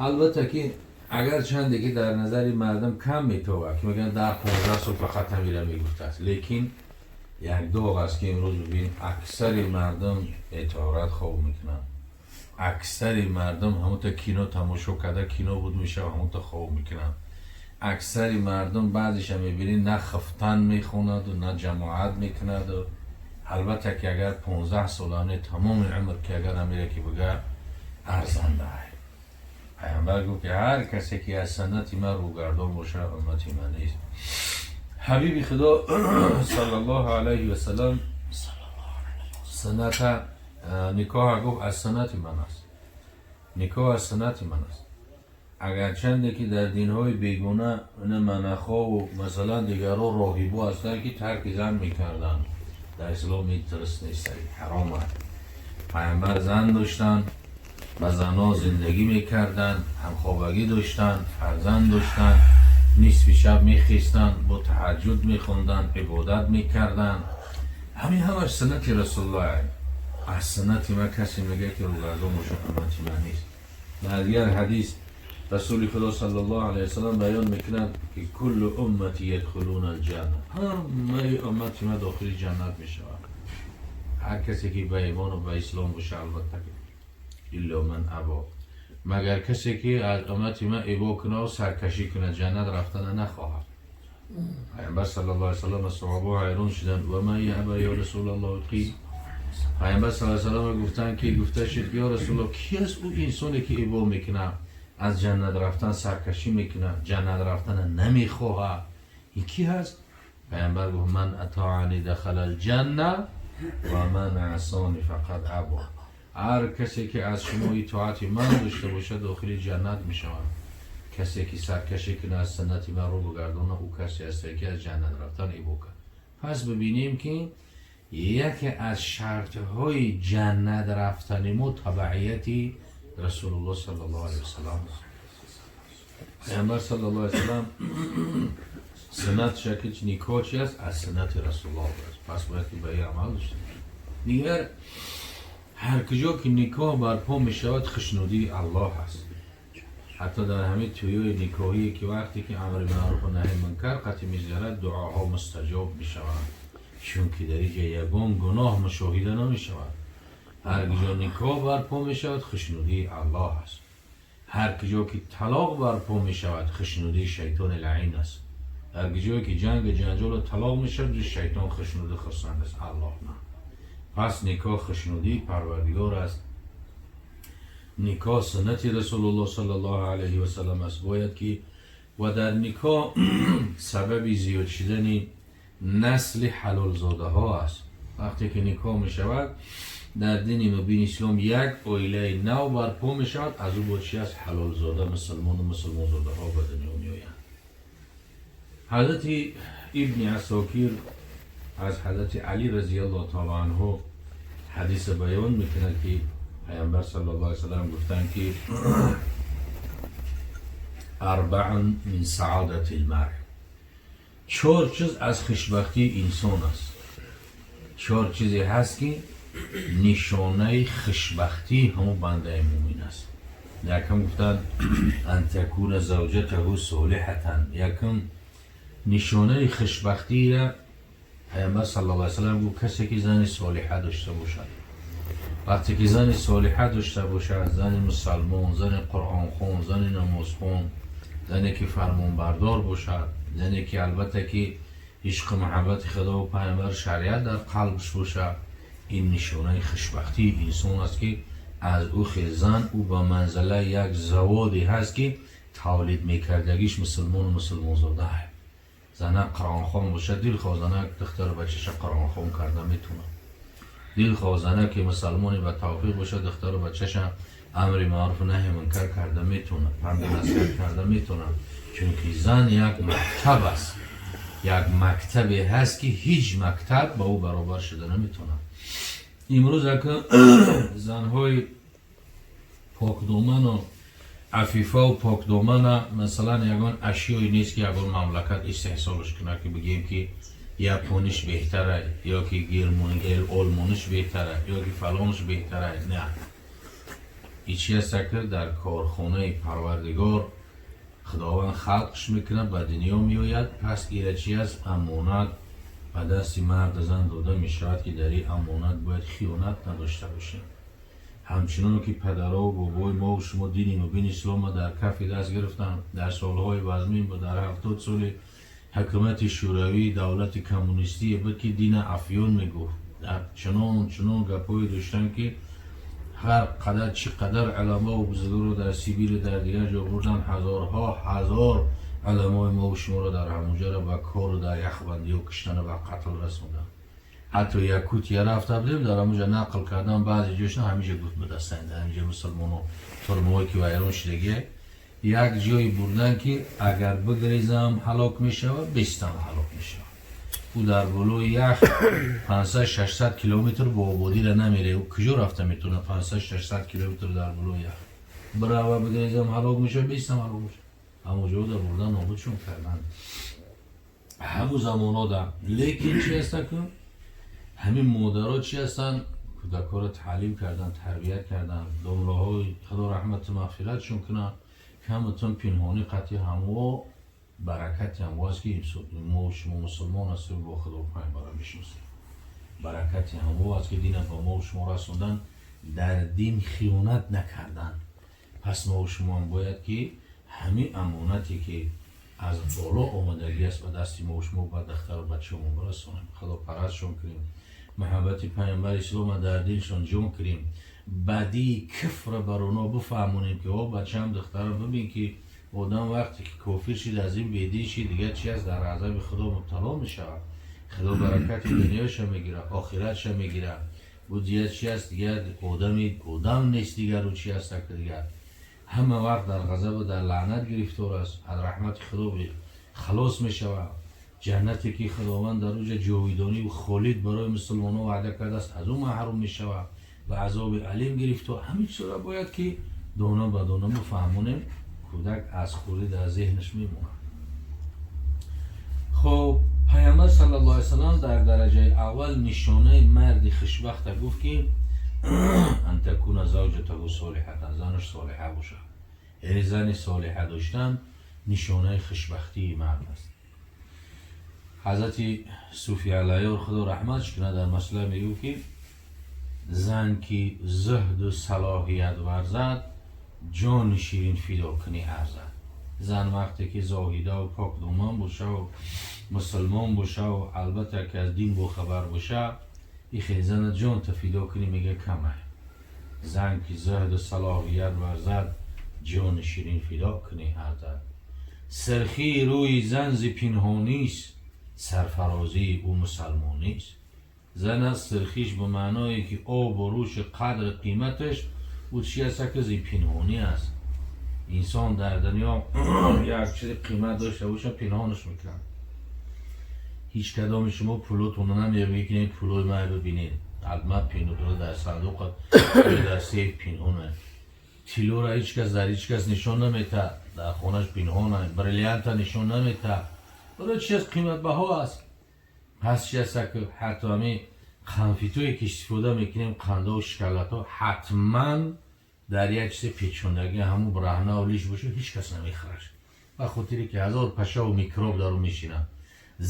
Албатта ки агарчанде ки дар назари мардум кам метобад, ки мегӯянд 10-15 сол фақат ҳамира мегуфтааст, лекин як доғ аст, ки имрӯз бибин, аксари мардум бетоҳорат хоб мекунанд. Аксари мардум ҳамонта кино тамошо карда, кино буд мешава, ҳамонта хоб мекунанд. Аксари мардум баъзеша мебинӣ, на хифтан мехонаду, на ҷамоат мекунаду. Албатта ки агар 15 солане, тамоми умр ки агар амира ки бига, арзанда. Пайғамбар гуфт, ки ҳар касе ки аз суннати ман рӯгардон бошад, уммати ман нест. Ҳабиби Худо саллаллоҳу алайҳи васалам сунната никоҳа гуфт, аз суннати ман аст, никоҳ аз суннати ман аст. Агарчанде ки дар динҳои бегона манахову масалан дигарро роҳибо ҳастанд, ки тарки зан мекарданд, дар ислом ин дуруст нест, ҳаром аст. Пайғамбар зан доштанд, ба занҳо зиндагӣ мекарданд, ҳамхобагӣ доштанд, фарзанд доштанд, нисфи шаб мехестанд, бо таҳаҷҷуд мехонданд, ибодат мекарданд. Ҳамин ҳамаш суннати Расулуллоҳ. Аз суннати ман касе мегӯяд, ки рӯгардон бошад, уммати ман нест. Дар дигар ҳадис Расули Худо саллаллоҳу алайҳи васаллам баён мекунанд, ки كل أمتي يدخلون الجنة, ҳамаи уммати ман дохили ҷаннат мешавад, ҳар касе ки ба имону ба ислом боша, албатта ки إلا من أبى, магар касе ки аз уммати ман ибо кунаву саркашӣ кунад, ҷаннат рафтана нахоҳад. Пайғамбар саллаллоҳу алайҳи васаллам, саҳобаҳо ҳайрон шуданд: ومن يأب يا رسول الله؟ قيل, Пайғамбар саллаллоҳу алайҳи васаллам гуфтанд, ки гуфта шуд, ки ё Расулуллоҳ, ки аст ӯ инсоне, ки ибо мекунад, аз ҷаннат рафтан саркашӣ мекунад, ҷаннат рафтана намехоҳад, ин ки ҳаст? Пайғамбар гуфт: من أطاعني دخل الجنة ومن عصاني فقد أبى. Ҳар касе ки аз шумо итоати ман дошта бошад, дохили ҷаннат мешавад. Касе ки саркашӣ кунад, аз суннати ман рӯ бигардонад, ӯ касе аст, ки аз ҷаннат рафтан ибо кард. Пас бибинем, ки яке аз шартҳои ҷаннат рафтани мо табаъияти Расулуллоҳ саллаллоҳу алайҳи васаллам. Пайғамбар саллаллоҳу алайҳи васаллам суннат шакли никоҳ чи аст? Аз суннати Расулуллоҳ аст. Пас бояд ки ба ин амал дошта бошем. Дигар ҳар куҷо ки никоҳ барпо мешавад, хушнудии Аллоҳ аст. Ҳатто дар ҳамин тӯёи никоҳие, ки вақте ки амри маъруфу наҳи мункар қатъи мезгарад, дуоҳо мустаҷоб мешаванд, чунки дар инҷа ягон гуноҳ мушоҳида намешавад. Ҳар куҷо никоҳ барпо мешавад, хушнудии Аллоҳ аст. Ҳар куҷо ки талоқ барпо мешавад, хушнудии шайтони лаъин аст. Ҳар куҷое ки ҷангу ҷанҷолу талоқ мешавад, шайтон хушнуду хурсанд аст, Аллоҳ на. Пас никоҳ хушнудии Парвардигор аст. Никоҳ суннати Расулуллоҳ саллаллоҳу алайҳи васаллам аст. Бояд ки ва дар никоҳ сабаби зиёд шудани насли ҳалолзодаҳо аст. Вақте ки никоҳ мешавад, дар дини мубини ислом як оилаи нав барпо мешавад. Аз ӯ бо чи аст? Ҳалолзода, мусулмону мусулмонзодаҳо ба дунё меоянд. Ҳазрати Ибни Асокир аз ҳазрати Алӣ разиаллоҳу таала анҳу ҳадиса баён мекунад, ки Пайғамбар саллаллоҳу алайҳи васаллам гуфтанд, ки أربع من سعادة المرء, чор чиз аз хушбахтии инсон аст. Чор чизе ҳаст, ки нишонаи хушбахтии ҳамон бандаи мумин аст. Якум гуфтанд: أن تكون زوجته صالحة. Якум нишонаи хушбахтиро Пайғамбар саллаллоҳу алайҳи васаллам гуфт: касе ки зани солиҳа дошта бошад. Вақте ки зани солиҳа дошта бошад, зани мусалмон, зани қуръонхон, зани намозхон, зане ки фармонбардор бошад, зане ки албатта ки ишқу муҳаббати Худову Пайғамбар, шариат дар қалбш бошад, ин нишонаи хушбахтии инсон аст, ки аз ӯ хел зан ӯ ба манзилаи як заводе ҳаст, ки тавлид мекардагиш мусулмону мусулмонзода. Занак қуръонхон бошад, дилхоҳ занак духтару бачаша қуръонхон карда метавонад. Дилхоҳ занаки мусалмоне ба тавфиқ бошад, духтару бачаша амри маъруфу наҳи мункар карда метавонад, панду насиҳат карда метавонад, чунки зан як мактаб аст, як мактабе ҳаст, ки ҳеҷ мактаб ба ӯ баробар шуда наметавонад. Имрӯз ака занҳои покдоману афифаву покдомана, масалан, ягон ашёе нест, ки ягон мамлакат истеҳсолш кунад, ки бигӯем, ки япониш беҳтара ё ки олмониш беҳтара, ё ки фалонш беҳтара. Не. И чи аст ки дар корхонаи Парвардигор Худованд халқш мекунад, ба дунё меояд. Пас ира чи аст? Амонат ба дасти марду зан дода мешавад, ки дар ин амонат бояд хиёнат надошта бошем. Ҳамчунон ки падарову бобои мову шумо дини мубини исломро дар кафи даст гирифтанд, дар солҳои вазмин бо дар 70 соли ҳукумати шӯравӣ, давлати коммунистие буд, ки дина афён мегуфт. Дар чунон чунон гапҳое доштанд, ки ҳар қадар чӣ қадар уламову бузургро дар Сибиру дар дигар ҷо бурданд, ҳазорҳо ҳазор уламои мову шуморо дар ҳамонҷоро ба кору дар яхбандиҳо киштану ба қатл расонданд. Ҳатто Якутия рафта будем, дар ҳамонҷа нақл кардан баъзе ҷошна ҳамиҷа гуфт будастанд, дар ҳамиҷа мусулмоно турмаҳое ки вайрон шудагия, як ҷое бурдан, ки агар бигрезам, ҳалок мешавад, бистам, ҳалок мешавад. Ӯ дар болои ях 500-600 километр бо ободира намере. Ӯ куҷо рафта метавонад 500-600 километр дар болои ях бирава? Бигрезам, ҳалок мешавад, бистам, ҳалок мешавад. Ҳамон ҷо дар бурдан нобудшон карданд ҳамун замонода. Лекин чи аста ку ҳамин модаро чи ҳастанд? Кӯдакҳоро таълим кардан, тарбият кардан. Домлаҳои Худо раҳмату мағфиратшон кунанд, камутун пинҳонӣ қатъи ҳамво баракати ҳамво аст, ки мо шумо мусулмон ҳастем, бо Худо Пайғамбара мешиносем. Баракати ҳамво аст, ки дина ба мо шумо расондан, дар дин хиёнат накардан. Пас мо шумоам бояд ки ҳамин амонате, ки аз боло омадагӣ аст ба дасти мо шумо, ба духтару бачаҳомон бирасонем, худопарастшон кунем, муҳаббати Пайғамбари ислома дар дилшон ҷон кунем, бадии куфра бар оно бифаҳмонем, ки о бачаам, духтарам, бибин, ки одам вақте ки кофир шид, аз ин бедин шид, дигар чи аст? Дар азаби Худо мубтало мешавад. Худо баракати дунёяша мегирад, охиратша мегирад. Бу дигар чи аст? Дигар одами одам нест. Дигару чи аст? Дигар ҳама вақт дар ғазабу дар лаънат гирифтор аст, аз раҳмати Худо халос мешавад. Ҷаннате, ки Худованд дар уҷа ҷовидониву холид барои мусулмонон ваъда кардааст, аз ӯ маҳрум мешавад ва азоби алим гирифтор. Ҳамин чизро бояд ки дона ба дона бифаҳмонем. Кӯдак аз хурдӣ дар зеҳнаш мемонад. Хоб, Пайғамбар саллаллоҳу алайҳи васаллам дар дараҷаи аввал нишонаи марди хушбахта гуфт, ки أن تكون زوجته صالحة, занаш солиҳа бошад. Яъне зани солиҳа доштан нишонаи хушбахтии мард аст. Ҳазрати Суфи Аллаёр, Худо раҳматш кунад, дар масъала мегӯ, ки зан ки зуҳду салоҳият варзад, ҷони ширин фидо кунӣ арзад. Зан вақте ки зоҳидаву покдоман бошаву мусулмон бошаву албатта ки аз дин бохабар боша, ихел зана ҷонта фидо кунӣ, мега, камай. Зан ки зуҳду салоҳият варзад, ҷони ширин фидо кунӣ арзад. Сирхии рӯи зан зи пинҳонист, сарфарозии ӯ мусалмонист. Зан аз сирхиш ба маъное ки обу рӯши қадру қиматаш ӯ чи аст ки зи пинҳонӣ аст. Инсон дар дунё як чизи қимат дошта боша, пинҳонаш мекунад. Ҳеҷ кадоми шумо пулотонро намебинед, ки пулои ман бибинед. Ҳатман пинҳон дар сандуқ, дар сейф пинҳона. Тиллоро ҳеҷ кас дар ҳеҷ кас нишон наметаҳад, дар хонаш пинҳона. Бриллианта нишон наметаҳад. Барои чи аст? Қиматбаҳо аст. Пас чи аст ки ҳатто ҳамин қанфитое ки истифода мекунем, қандову шоколадҳо, ҳатман дар як чизе печондагӣ, ҳамун браҳнаву лиш боша, ҳеҷ кас намехӯраш, ба хотире ки ҳазор пашаву микроб дар ӯ мешинад.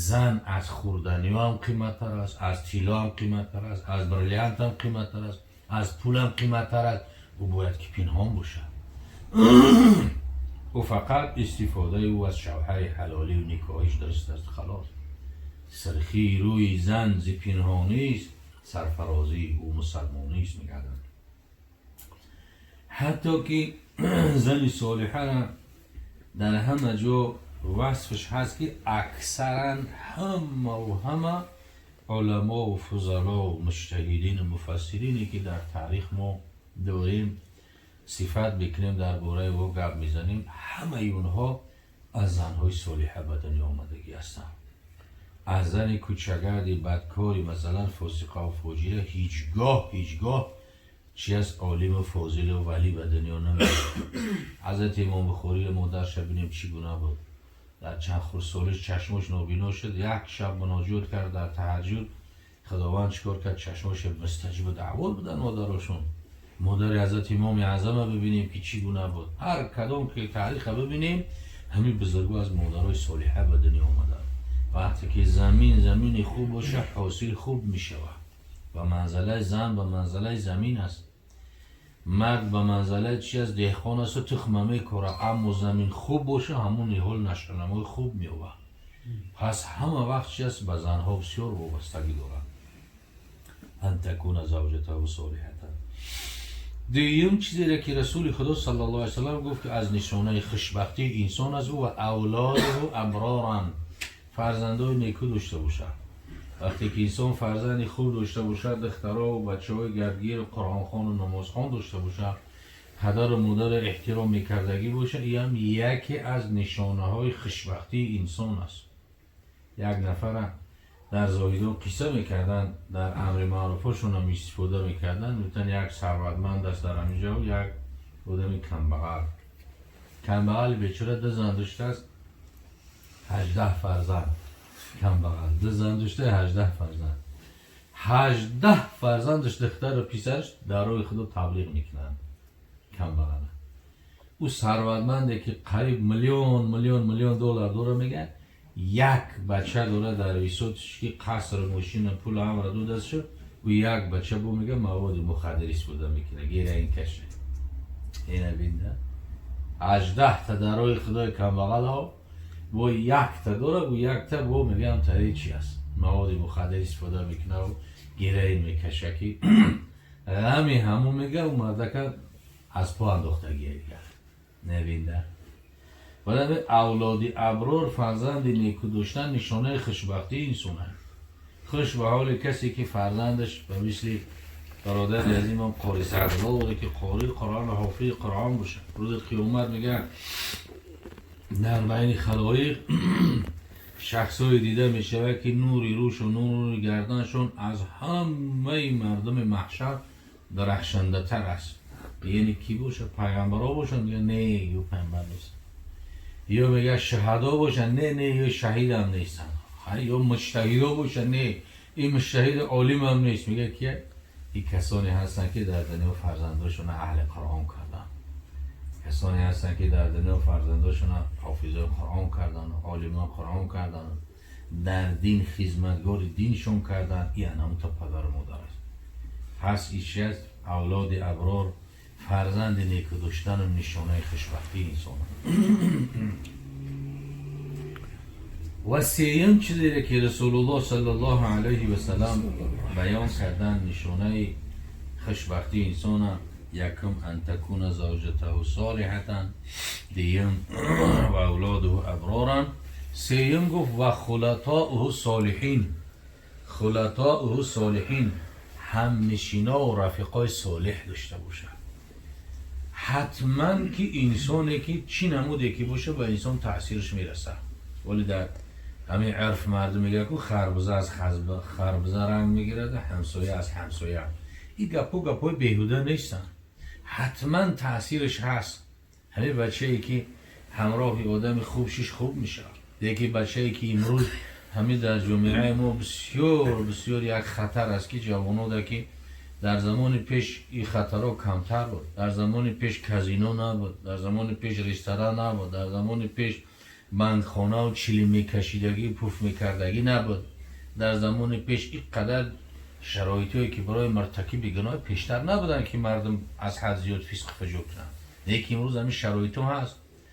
Зан аз хӯрданиҳоам қиматтар аст, аз тиллоам қиматтар аст, аз бриллиантам қиматтар аст, аз пулам қиматтар аст. Ӯ бояд ки пинҳон бошад. Ӯ фақат истифодаи ӯ аз шавҳари ҳалолию никоҳиш дуруст аст, халос. Сирхии рӯи зан зи пинҳонист, сарфарозии ӯ мусалмонист, мегарданд. Ҳатто ки зани солиҳара дар ҳама ҷо васфш ҳаст, ки аксаран ҳамаву ҳама уламову фузалову муҷтаҳидину муфассирине, ки дар таърих мо дорем, сифат мекунем, дар бораи ӯ гап мезанем, ҳамаи онҳо аз занҳои солиҳа ба дунё омадагӣ ҳастанд. Аз зани кӯчагарди бадкори, масалан, фосиқаву фоҷира ҳеҷгоҳ, ҳеҷгоҳ чи аст, олиму фозилу валӣ ба дунё намеояд. Ҳазрати Имом Бухориро модарша бинем, чӣ гуна буд. Дар чанд хурдсолиш чашмош нобино шуд. Як шаб муноҷот кард дар таҳаҷҷуд, Худованд чӣ кор кард? Чашмоша мустаҷибу даъвот буданд модарошон. Модари Ҳазрати Имоми Аъзама бибинем, ки чӣ гуна буд. Ҳар кадом ки таъриха бибинем, ҳамин бузургҳо аз модарои солиҳа ба дунё омаданд. Вақте ки замин замини хуб боша, ҳосил хуб мешавад. Ба манзалаи зан ба манзалаи замин аст. Мард ба манзалаи чи аст? Деҳқон асту тухма мекора, аммо замин хуб боша, ҳамон ниҳол нашъунамои хуб меёбад. Пас ҳама вақт чи аст? Ба занҳо бисёр вобастагӣ дорад. أن تكون زوجته صالحة. Дуюм чизере ки Расули Худо صلى الله عليه وسلم гуфт, ки аз нишонаи хушбахтии инсон аст, وأولاده أبرارا, фарзандои некӯ дошта бошад. Вақте ки инсон фарзанди хуб дошта бошад, духтарову бачаҳои гапгиру қуръонхону намозхон дошта бошад, падару модарро эҳтиром мекардагӣ бошад, иам яке аз нишонаҳои хушбахтии инсон аст. Як нафара дар Зоҳидон қисса мекарданд, дар амри маъруфошонам истифода мекарданд. Мегуфтанд, як сарватманд аст дар ҳамин ҷо, як одами камбағал. Камбағали бечора ду зан доштааст, 18 фарзанд. Камбағал ду зан дошта, 18 фарзанд. 18 фарзандаш, духтару писараш, дар роҳи Худо таблиғ мекунанд камбағала. Ӯ сарватманде, ки қариб миллион, миллион, миллион доллар дора, мегӯяд, як бача дора дар висотиш, ки қаср, мошина, пул ҳамаро додааст шуд. Ӯ як бача бо, мега, маводи мухаддир истифода мекунад, героин каша. Ина бинда, 18-та дар роҳи Худои камбағалҳо бо якта дора, ӯ якта бо, мегӯям, тари чи аст, маводи мухаддир истифода мекунаву героин мекаша, ки ғами ҳамун, мега, ӯ мардака аз по андохтагия дигар. Набинда, барои авлоди аброр, фарзанди некӯ доштан нишонаи хушбахтии инсон аст. Хуш ба ҳоли касе, ки фарзандаш ба мисли бародари азимам Қори Саъдулло буда, ки қории Қуръон, ҳофизи Қуръон бошад. Рӯзи қиёмат, мегӯяд, дар байни халоиқ шахсҳое дида мешавад, ки нури рӯшу нури гарданшон аз ҳамаи мардуми маҳшар дарахшандатар аст. Яъне кӣ бошад? Пайғамбарҳо бошанд? Мега, не, ё пайғамбар нест. Ё, мега, шуҳадо бошанд? Не, не, ё шаҳидам нестанд. Ё муҷтаҳидо бошанд? Не, ин муҷтаҳиди олимам нест. Мега, ки ин касоне ҳастанд, ки дар дунё фарзандошона аҳли Қуръон карданд, касоне ҳастанд, ки дар дунё фарзандошона ҳофизои Қуръон карданд, олимои Қуръон карданд, дар дин хизматгори диншон карданд. Ин анамута падару модар аст. Пас ичи аст? Авлоди аброр, фарзанди некӯ доштану нишонаи хушбахтии инсон. Ва сеюм чизере, ки Расулуллоҳ صلى الله عليه وسلم баён карданд, нишонаи хушбахтии инсона: якум, أن تكون زوجته صالحة, дуюм, وأولاده أبرارا, сеюм гуфт, وخلطاؤه صالحين. خلطاؤه صالحين, ҳамнишинову рафиқои солеҳ дошта бошад. Ҳатман ки инсоне, ки чӣ намуде ки боша, ба инсон таъсираш мерасад. Вале дар ҳамин урф мардум мегӯяд, ку харбуза аз харбуза ранг мегирад, ҳамсоя аз ҳамсоя. Ин гапҳо гапҳои беҳуда нестанд, ҳатман таъсираш ҳаст. Ҳамин бачае, ки ҳамроҳи одами хуб шиш, хуб мешавад. Яке бачае, ки имрӯз ҳамин дар ҷомеаи мо бисёр бисёр як хатар аст, ки ҷавонода, ки дар замони пеш ин хатарҳо камтар буд. Дар замони пеш казино набуд, дар замони пеш ресторан набуд, дар замони пеш бандхонаву чилим мекашидагӣ, пуф мекардагӣ набуд. Дар замони пеш ин қадар шароитҳое, ки барои муртакиби гуноҳ пештар набуданд, ки мардум аз ҳад зиёд фисқу фуҷур кунанд. Лекин имрӯз ҳамин шароитҳо ҳаст.